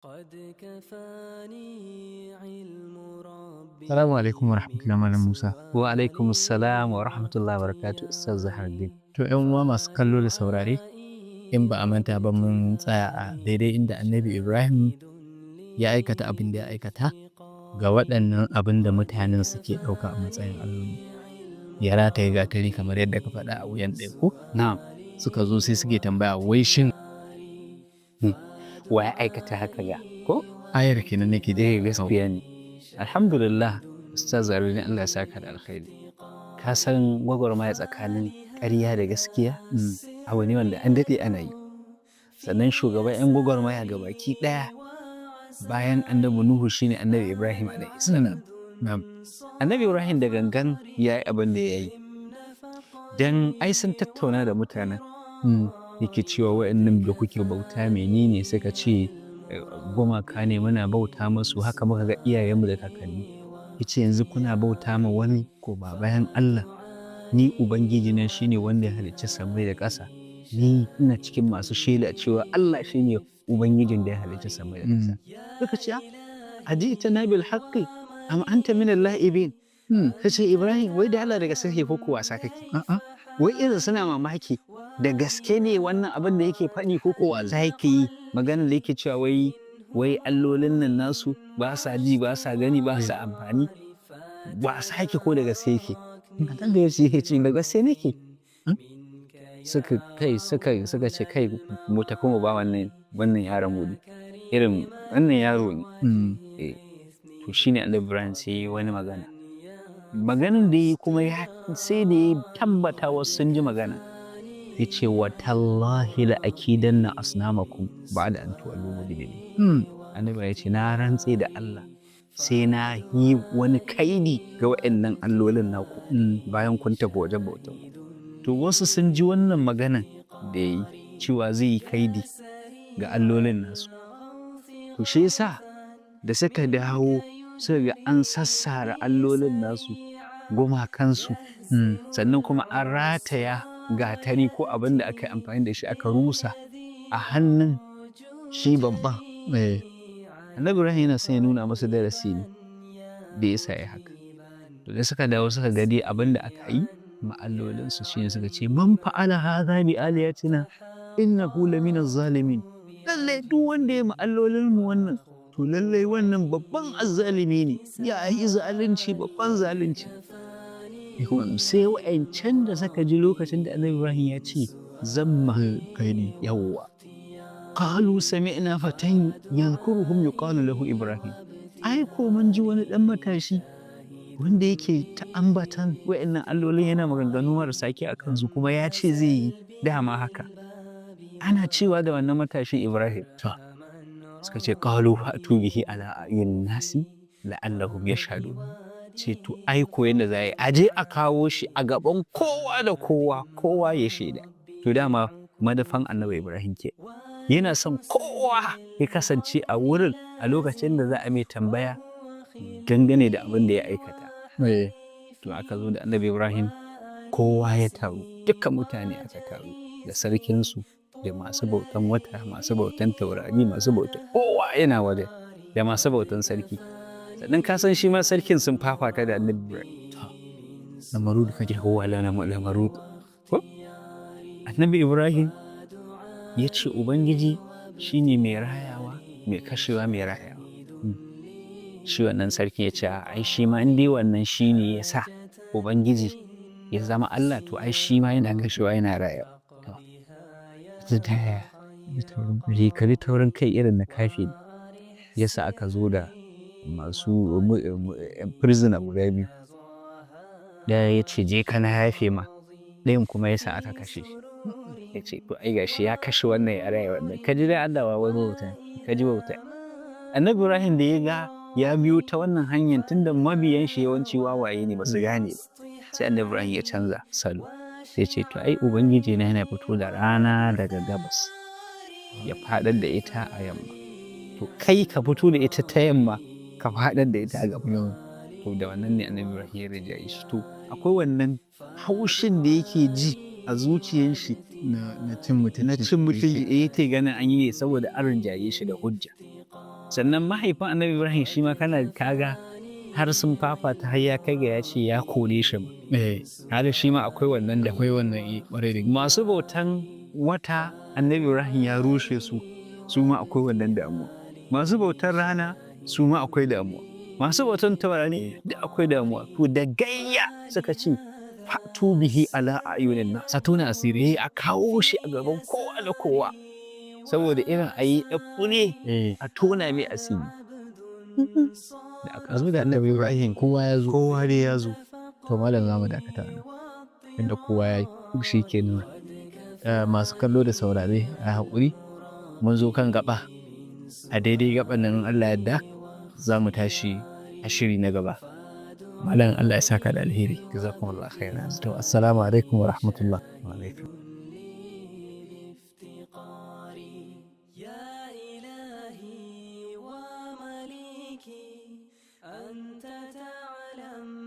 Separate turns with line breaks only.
قد كفاني علم ربي.
Salamu alaikum wa rahmatullahi, Malam Musa.
Wa alaikum assalam wa rahmatullahi wa barakatuh, Ustaz Zahraddeen.
To, ‘yan uwa masu kallo da saurare, in ba a manta ba, mun tsaya a daidai inda Annabi Ibrahim ya aikata abin da ya aikata ga waɗannan abin da mutanen suke ɗauka a matsayin alloli. Ya rataye gatari kamar yadda ka faɗa a wuyan ɗaya ko?
Na'am.
Suka zo sai suke tambaya, wai shin
Wa ya aikata haka ga? Ko?
Ayar kenan nake
Eh, gaskiya ne. Alhamdulillah, Ustaz Zahraddeen, Allah ya saka da alkhairi. Ka san gwagwarmaya tsakanin ƙarya da gaskiya abu ne wanda an daɗe ana yi. Sannan shugaban 'yan gwagwarmaya gabaki ɗaya bayan Annabi Nuhu shine Annabi Ibrahim alaihi salam. Annabi Ibrahim da gangan ya yi abin da ya yi. Dan ai sun tattauna da mutanen. Yake cewa, "Wa'annan da kuke bauta menene?" Suka ce, "Gumaka ne, muna bauta musu, haka muka ga iyayenmu da kakanni." Yace, "Yanzu kuna bauta ma wani ko ba bayan Allah? Ni Ubangiji na shine wanda ya halicci sammai da ƙasa. Ni ina cikin masu shaida cewa Allah shine Ubangijin da ya halicci sammai da ƙasa." Suka ce, "أجئتنا بالحق أم أنت من اللاعبين?" Kace, "Ibrahim, wai da Allah da gaske kake ko ko wasa kake?"
A'a.
Wai irin suna mamaki, da gaske ne wannan abin da yake faɗi ko ko wasa yake yi? Maganar da yake cewa wai allolin nan nasu ba sa ji, ba sa gani, ba sa amfani. Wasa yake ko da gaske yake? Annabi ya ce, "Da gaske nake." Suka kai suka ce, "Kai, mu tafi mu ba wannan yaron wuri." Irin wannan yaro ne. Eh, to shine Annabi Ibrahim sai ya yi wani magana. Maganin da ya yi kuma ya sai da ya tabbata wasu sun ji magana. Ya ce, "وتالله لأكيدن أصنامكم بعد أن تولوا مدبرين." Annabi ya ce, "Na rantse da Allah sai na yi wani kaidi ga waɗannan allolin naku bayan kun tafi wajen bautan ku." To, wasu sun ji wannan maganan da ya yi cewa zai yi kaidi ga allolin nasu. To, shi yasa da suka dawo suka ga an sassara allolin nasu, gumakansu, sannan kuma an rataya gatari ko abin da aka yi amfani da shi aka rusa a hannun shi babban. Annabi Ibrahim yana son ya nuna masa darasi ne da yasa ya haka. To, da suka dawo suka ga dai abin da aka yi ma allolinsu, shine suka ce, "من فعل هذا بآلهتنا إنه لمن الظالمين." Lallai duk wanda ya ma allolinmu wannan, to lallai wannan babban azzalimi ne, ya yi zalunci, babban zalunci. Sai wa'ancan da suka ji lokacin da Annabi Ibrahim ya ce zan ma
Kaidi.
Yawwa. قالوا سمعنا فتى يذكرهم يقال له إبراهيم. Ai ko mun ji wani ɗan matashi wanda yake ta ambatan wa'annan allolin, yana maganganu marasa kyau a kansu, kuma ya ce zai yi dama haka. Ana cewa da wannan matashin Ibrahim. Suka ce, قالوا فأتوا به على أعين الناس لعلهم يشهدون. Ce, to ai ko yanda za a yi, a je a kawo shi a gaban kowa da kowa, kowa ya shaida. To, dama manufan Annabi Ibrahim ke. Yana son kowa ya kasance a wurin a lokacin da za a mai tambaya dangane da abin da ya aikata. To, aka zo da Annabi Ibrahim, kowa ya taru, dukkan mutane aka taru, da sarkinsu, da masu bautan wata, masu bautan taurari, masu bautan kowa yana wajen, da masu bautan sarki. Sannan ka san shi ma sarkin sun fafata da Annabi Ibrahim.
Namarud kake.
Yawwa, Namarud. Ko? Annabi Ibrahim ya ce Ubangiji shi ne mai rayawa, mai kashewa, mai rayawa. Shi wannan sarki ya ce, ai shi ma in dai wannan shi ne ya sa Ubangiji ya zama Allah, to ai shi ma yana kashewa, yana rayawa. Ta yaya? Rikari taurin kai irin na kafiri ya sa aka zo da masu prisoner guda biyu. Ɗaya ya ce, "Je ka, na yafe ma," ɗayan kuma ya sa aka kashe shi. Ya ce, to ai gashi ya kashe wannan, ya raya wannan. Ka ji dai Allah wa wai wauta, ka ji wauta. Annabi Ibrahim da ya ga ya biyo ta wannan hanyar, tunda mabiyan shi yawanci wawaye ne, ba su gane ba, sai Annabi Ibrahim ya canza salo. Sai ce, "To ai Ubangiji na yana fito da rana daga gabas ya faɗar da ita a yamma. To, kai ka fito da ita ta yamma ka faɗar da ita a gaba." To, da wannan ne Annabi Ibrahim ya rinjaye shi. To, akwai wannan haushin da yake ji a zuciyan shi
Na cin mutunci.
Na cin mutunci yake ganin an yi ne saboda an rinjaye shi da hujja. Sannan mahaifin Annabi Ibrahim shi ma kana kaga har sun fafata, har ya kai ga ya ce ya kore shi ma. Kaga shi ma akwai wannan da
Akwai wannan, ƙwarai da
masu bautan wata, Annabi Ibrahim ya rushe su, su ma akwai wannan damuwa. Masu bautan rana, su ma akwai damuwa. Masu bautan taurari da akwai damuwa. To, da gayya suka ce, "Fa'tu bihi ala a'yunin nas."
A tona asiri.
Eh, a kawo shi a gaban kowa da kowa, saboda irin a yi ne a tona mai asiri da aka
A zo da Annabi Ibrahim, kowa ya zo.
Kowa dai ya zo.
To malam, za mu dakata nan inda kowa ya
Shi kenan.
Masu kallo da saurare, a haƙuri, mun zo kan gaba. A daidai gaban nan, Allah yadda, za mu tashi a shiri na gaba. Malam, Allah ya saka da alheri.
Jazakumullah khairan.
To, assalamu alaikum wa rahmatullah.
Wa alaikum.
يا إلهي ومليكي، أنت تعلم.